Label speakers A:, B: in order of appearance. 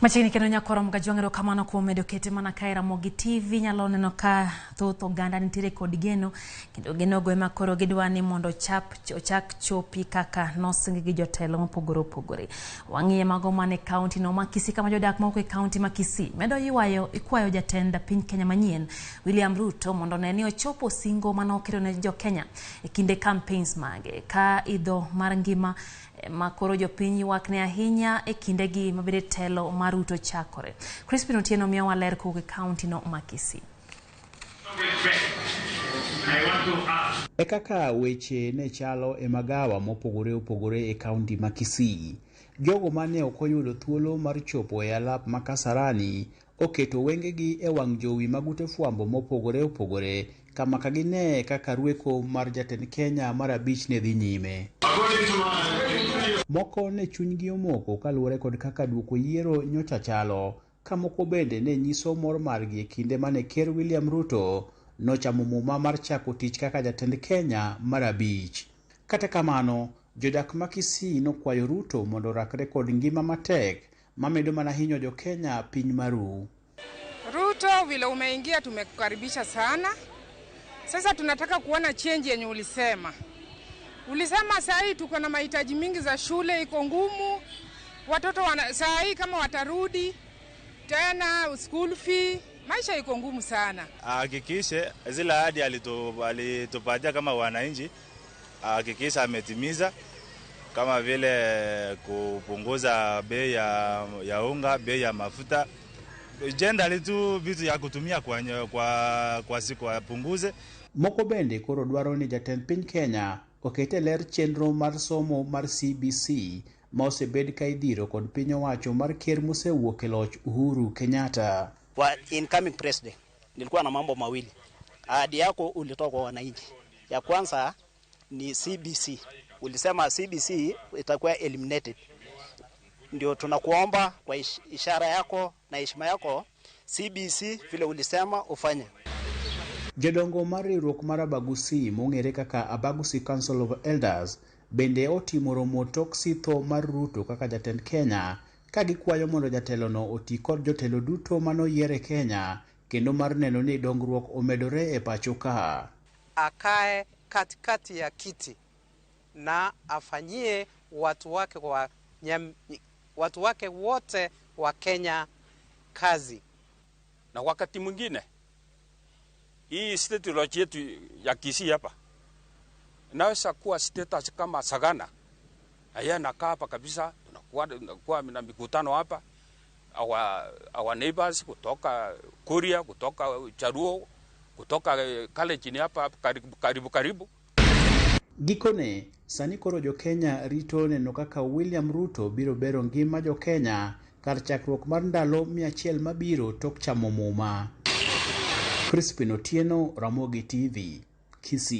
A: Machiegni kendo nyakoro Mgajwang', erokamano kuom medo kete mana kae Ramogi TV. Nyalo neno ka thoth oganda nitiere kod geno, kendo genogo ema koro gidwa ni mondo ochak chopi kaka nosing gi jotelo mopogore opogore. Wang'iye mago man e kaunti no ma Kisii, kama jodak mawuok e kaunti ma Kisii medo ywayo ikwayo jatend piny Kenya manyien William Ruto mondo one ni ochopo singo mane oketo ne jo Kenya e kinde campaigns mage ka idho mar ngima ma koro jopiny ywak ne ahinya e kindegi mabende telo mar Ruto chakore. Crispin Otieno miyowa ler kowuok e kaunti no ma Kisii.
B: E kaka weche ne chalo e magawa mopogore opogore e kaunti ma Kisii. Jogo mane ok oyudo thuolo mar chopo e alap ma Kasarani oketo wengegi e wang' jowi mag ute fwambo mopogore opogore kama ka gine kaka rweko mar jatend Kenya mar abich ne dhi nyime. Moko ne chunygi omoko kaluwore kod kaka duoko yiero nyocha chalo, ka moko bende ne nyiso mor margi e kinde mane Ker William Ruto nochamo muma mar chako tich kaka jatend Kenya mar abich. Kata kamano, jodak ma Kisii nokwayo Ruto mondo orakre kod ngima matek mamedo mana hinyo jo Kenya piny maru.
C: Ruto, vile umeingia tumekukaribisha sana. Sasa tunataka kuona change yenye ulisema. Ulisema saa hii tuko na mahitaji mingi za shule iko ngumu, watoto saa hii kama watarudi tena school fee, maisha iko ngumu sana.
D: Ahakikishe zile ahadi alitupatia kama wananchi, ahakikishe ametimiza, kama vile kupunguza bei ya unga, bei ya mafuta, generally tu vitu ya kutumia kwa siku apunguze.
B: Moko bende koro dwaro ni jatend piny Kenya oket e ler chenro mar somo mar CBC ma osebed ka idhiro kod piny owacho mar ker mosewuok e loch Uhuru Kenyatta.
E: Kwa incoming president, nilikuwa na mambo mawili. Ahadi yako ulitoa kwa wananchi. Ya kwanza ni CBC. Ulisema CBC itakuwa eliminated. Ndio tunakuomba kwa ishara yako na heshima yako, CBC vile ulisema ufanye.
B: Jodongo mar riwruok mar Abagusi mong'ere kaka Abagusi Council of Elders bende otimo romo tok sitho mar Ruto kaka jatend Kenya, ka gikwayo mondo jatelono oti kod jotelo duto manoyier e Kenya kendo mar neno ni dongruok omedore e pacho ka.
F: Akae katikati ya kiti na afanyie watu wake wote wa Kenya kazi.
G: Na wakati mwingine hii state lodge yetu ya Kisii hapa inaweza kuwa status kama Sagana. Haya, nakaa hapa kabisa, tunakuwa na mikutano hapa, our neighbors kutoka Kuria, kutoka Jaluo, kutoka Kalenjin hapa karibu karibu karibu.
B: Gikone, sani koro jo Kenya rito neno kaka William Ruto biro bero ngima jo Kenya kar chakruok mar ndalo 100 mabiro tok chamo muma. Crispin Otieno, Ramogi TV, Kisii.